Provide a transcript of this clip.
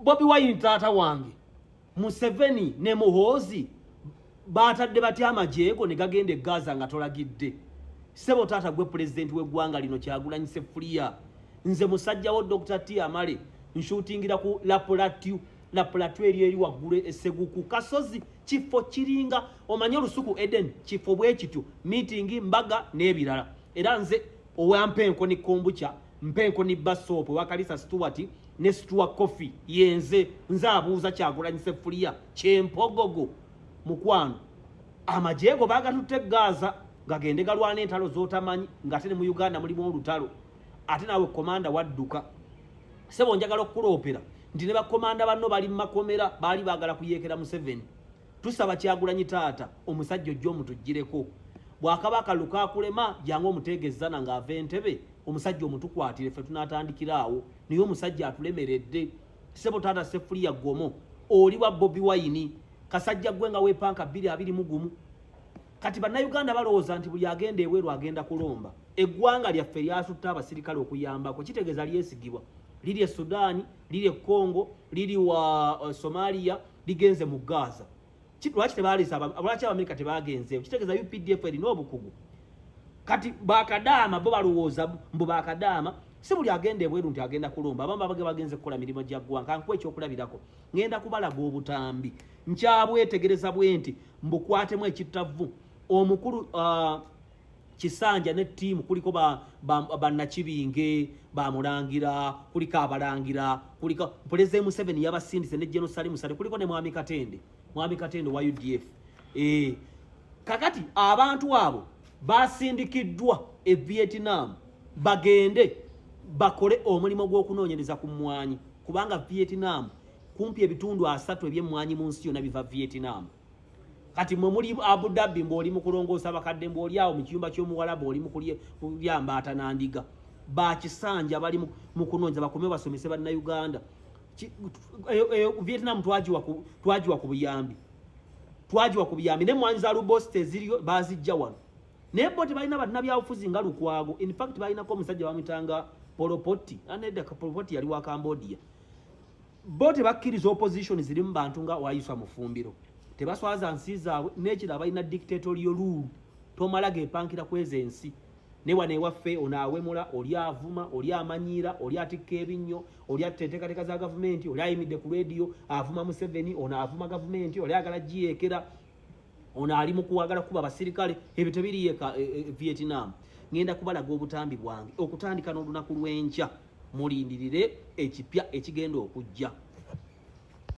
Bobi Wine taata wange, Museveni ne Muhoozi baatadde batya amajeego ne gagenda e Gaza nga tolagidde? Ssebo taata, gwe pulezidenti w'eggwanga lino Kyagulanyi Ssefuliya. Nze musajja wo Dr. T Amale, nshutingira ku Laplateau, Laplateau eri eri waggulu e Seguku kasozi, kifo kiringa omanye olusuku Eden, kifo bwe kityo, meeting, mbaga n'ebirala. Era nze owa Mpenko ni kombucha, Mpenko ni bar soap wa Kalisa Stewart ne Stewart Coffee, yenze nze abuuza Kyagulanyi Ssefuliya kyempogogo. Mukwano, amajeego bagatutte Gaza gagende galwana entalo z'otamanyi, ng'ate ne mu Uganda mulimu olutalo, ate naawe komanda wadduka. Sebo, njagala okukuloopera nti ne bakomanda banno bali mu makomera, baali baagala kuyeekera Museveni. Tusaba Kyagulanyi taata, omusajja ojja omutugireko. Bw'akaba akalulu kakulema, jangu omuteegezana ng'ava Entebe, omusajja omutukwatire, ffe tunaatandikira awo. Naye omusajja atulemeredde. Sebo taata Sefuliya Gomo, oli wa Bobi Wine, kasajja gwe nga weepanka 2021. Kati Bannayuganda balowooza nti buli agenda ebweru agenda kulomba. Eggwanga lyaffe lyasutte abasirikale okuyambako, kitegeeza lyesigibwa. Liri e Sudaani, liri e Congo, liri wa Somalia, ligenze mu Gaza. Lwaki tebalesa? Lwaki Abamerika tebagenzeeyo? Kitegeeza UPDF erina obukugu. Kati bakadaama bo balowooza mbu bakadaama. Si buli agenda ebweru nti agenda kulomba. Abamu babage bagenze kukola mirimu gya ggwanga. Kankuwa ekyokulabirako, ŋŋenda kubalaga obutambi, nkyabwetegereza bwe nti mbukwatemu ekittavu. Omukulu Kisanja ne ttiimu, kuliko bannakibinge, bamulangira, kuliko abalangira, kuliko Pulezidenti Museveni yabasindise ne General Salim Saleh, kuliko ne Mwami Katende, Mwami Katende wa UDF. Kakati abantu abo basindikiddwa e Vietnam bagende bakole omulimu gw'okunoonyereza ku mmwanyi, kubanga Vietnam kumpi ebitundu 30 eby'emmwanyi mu nsi yonna biva Vietnam. Kati mwe muli Abu Dhabi, mbw'oli mu kulongoosa abakadde, mbw'oli awo mu kiyumba ky'omuwalabu, oli mu kulya mbaata na ndiga. Bakisanja bali mu kunoonyeza, bakome basomese Bannayuganda. Vietnam twagiwa ku buyambi, twagiwa ku buyambi n'emmwanyi za robusta eziriyo bazijja wano, naye bo tebalina bannabyabufuzi nga Lukwago. In fact, balinako omusajja bamwitanga Pol Pot. Anedda, Pol Pot yali wa Cambodia. Bo tebakkiriza opposition zirimu bantu nga Wayiswa Mufumbiro, tebaswaza nsi zaabwe. N'ekirala, balina dictatorial rule, tomala gepankira kweza ensi. Ne wano ewaffe ono awemula, oli avuma, oli amanyiira, oli atikka ebinnyo, oli atta enteekateeka za gavumenti, oli ayimidde ku rediyo avuma Museveni, ono avuma gavumenti, oli agala giyeekera, ono ali mu kuwagala kuba abasirikale. Ebyo tebiriyo e Vietnam. Ngenda kubalaga obutambi bwange okutandika n'olunaku lw'enkya. Mulindirire ekipya ekigenda okujja.